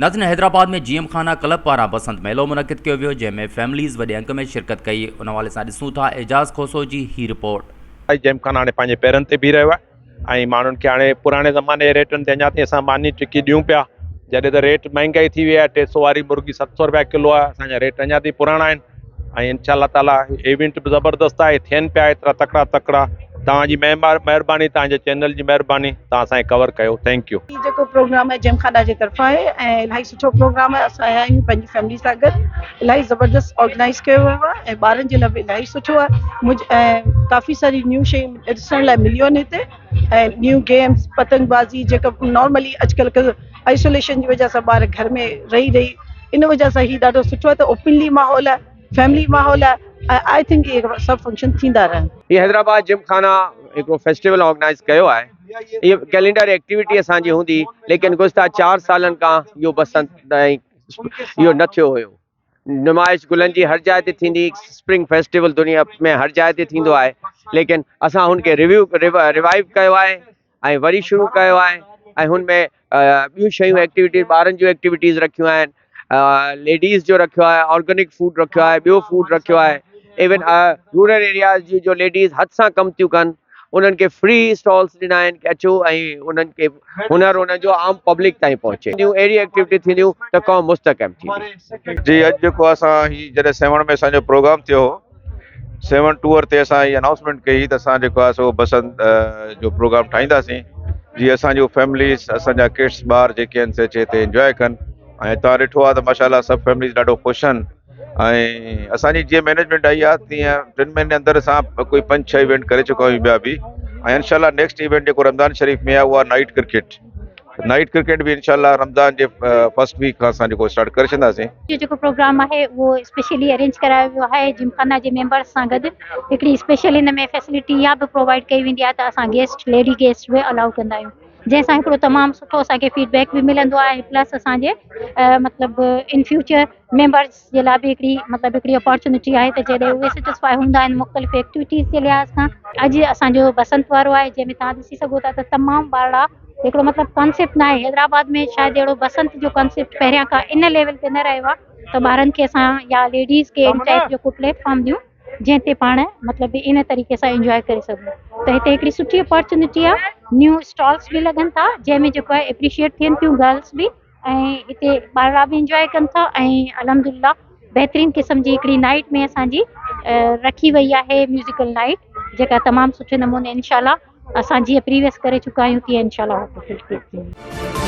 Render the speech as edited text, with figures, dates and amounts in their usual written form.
ناظرين حيدرآباد ۾ جيم خانه ڪلب پاران بسنت ميلو منعقد ڪيو ويو جنهن ۾ فيمليز وڏي انگ ۾ شرڪت ڪئي ان حوالي سان ڏسون ٿا اعجاز کوسو جي هي رپورٽ. جيم خانه هاڻي پنهنجي پيرن تي بيهي رهيو آهي ۽ ماڻهن کي هاڻي پراڻي زماني جي ريٽن تي اڃا تائين اسان ماني ٽڪي ڏيون پيا جڏهن ته ريٽ مهنگائي ٿي وئي آهي 300 واري مرغي 700 رپيا ڪلو آهي اسان جا ريٽ اڃا تائين پراڻا آهن ۽ انشاء الله تعالي ايونٽ به زبردست آهي ٿين پيا ايترا تڪڙا تڪڙا توهان جي مهرباني توهان جي چينل جي مهرباني توهان اسان کي ڪور ڪيو thank you. هي جيڪو پروگرام آهي جيم خانه جي طرفان آهي ۽ الاهي سٺو پروگرام آهي اسان آيا آهيون پنهنجي فيملي سان گڏ الاهي زبردست آرگنائز ڪيو ويو آهي ۽ ٻارن جي لاء به الاهي سٺو آهي ۽ ڪافي ساري نيون شيون ڏسڻ لاء مليون آهن هتي ۽ نيو گيمز پتنگ بازي جيڪا نارملي اڄڪلهه آئسوليشن جي وجه سان ٻار گهر ۾ رهي رهي ان وجه سان هي ڏاڍو سٺو آهي ته اوپنلي ماحول آهي فيملي ماحول آهي ۽ I think اهي سڀ فنڪشن ٿيندا رهن. هي حيدرآباد جم خانه هڪڙو فيسٽيول آرگنائيز ڪيو آهي هي ڪئلينڊر ايڪٽيوٽي اسان جي هوندي ليڪن گذشته چار سالن کان اهو بسنت ۽ اهو نه ٿيو هيو نمائش گلن جي هر جاء تي ٿيندي اسپرنگ فيسٽيول دنيا ۾ هر جاء تي ٿيندو آهي ليڪن اسان هن کي ريويو ريوائيو ڪيو آهي ۽ وري شروع ڪيو آهي ۽ هن ۾ ٻيون شيون ايڪٽيوٽيز ٻارن جون ايڪٽيوٽيز رکيون آهن ليڊيز جو رکيو آهي آرگينڪ فوڊ رکيو آهي ٻيو فوڊ رکيو آهي ايون رورل ايرياز جون جو ليڊيز هٿ سان ڪم ٿيون ڪن انهن کي فري اسٽالس ڏنا آهن ڪي اچو ۽ انهن کي هنر انهن جو عام پبلڪ تائين پهچي ٿينديون اهڙي ايڪٽيوٽي ٿينديون ته قوم مستحڪم ٿيندي. جي اڄ جيڪو اسان هي جڏهن سيوهڻ ۾ اسان جو پروگرام ٿيو هو سيوهڻ ٽوئر تي اسان هي انائونسمينٽ ڪئي ته اسان جيڪو آهي سو بسنت جو پروگرام ٺاهينداسين جي اسان جو فيمليز اسان جا ڪڊس ٻار جيڪي آهن سي اچي هتي انجواء ڪن ۽ توهان ڏٺو آهي ته ماشاء الله سڀ فيمليز ڏاڍو خوش آهن ۽ اسان جي جيئن مينيجمينٽ آئي آهي تيئن ٽن مهينن اندر اسان ڪوئي پنج ڇهه ايونٽ ڪري چڪا آهيون ٻيا به ۽ انشاء الله نيڪسٽ ايونٽ جيڪو رمضان شريف ۾ آهي اها نائيٽ ڪرڪيٽ نائيٽ ڪرڪيٽ به انشاء الله رمضان جي فرسٽ ويڪ کان اسان جيڪو اسٽارٽ ڪري ڇڏنداسين. جو جيڪو پروگرام آهي اهو اسپيشلي ارينج ڪرايو ويو آهي جيمخانه جي ميمبرس سان گڏ هڪڙي اسپيشل هن ۾ فيسلٽي اها به پرووائيڊ ڪئي ويندي آهي ته اسان گيسٽ ليڊي گيسٽ به الاؤ ڪندا آهيون جنهن سان هڪڙو تمام سٺو اسان کي فيڊ بيڪ به ملندو آهي ۽ پلس اسان جي مطلب ان فيوچر ميمبرس جي لاء به هڪڙي مطلب هڪڙي اپارچونيٽي آهي ته جڏهن اهي سيٽسفائي هوندا آهن مختلف ايڪٽيوٽيز جي لحاظ کان اڄ اسان جو بسنت وارو آهي جنهن ۾ توهان ڏسي سگهو ٿا ته تمام ٻارڙا هڪڙو مطلب ڪانسيپٽ نه آهي حيدرآباد ۾ شايد اهڙو بسنت جو ڪانسيپٽ پهريان کان ان ليول تي نه رهيو آهي ته ٻارن کي اسان يا ليڊيز کي ان ٽائپ جو ڪو پليٽ فارم ڏيون جنهن تي پاڻ مطلب ان طريقي سان انجواء ڪري سگهون ته هتي هڪڙي سٺي اپارچونيٽي آهي نيو اسٽالس به لڳن ٿا جنهن ۾ جيڪو آهي اپريشيئيٽ ٿين ٿيون گرلس به ۽ هتي ٻارڙا به انجواء ڪن ٿا ۽ الحمد لله بهترين قسم جي هڪڙي نائيٽ ۾ اسان جي رکي وئي آهي ميوزيڪل نائيٽ جيڪا تمام سٺي نموني انشاء الله اسان جيئن پريويس ڪري چڪا آهيون تيئن انشاء الله ٿيندي.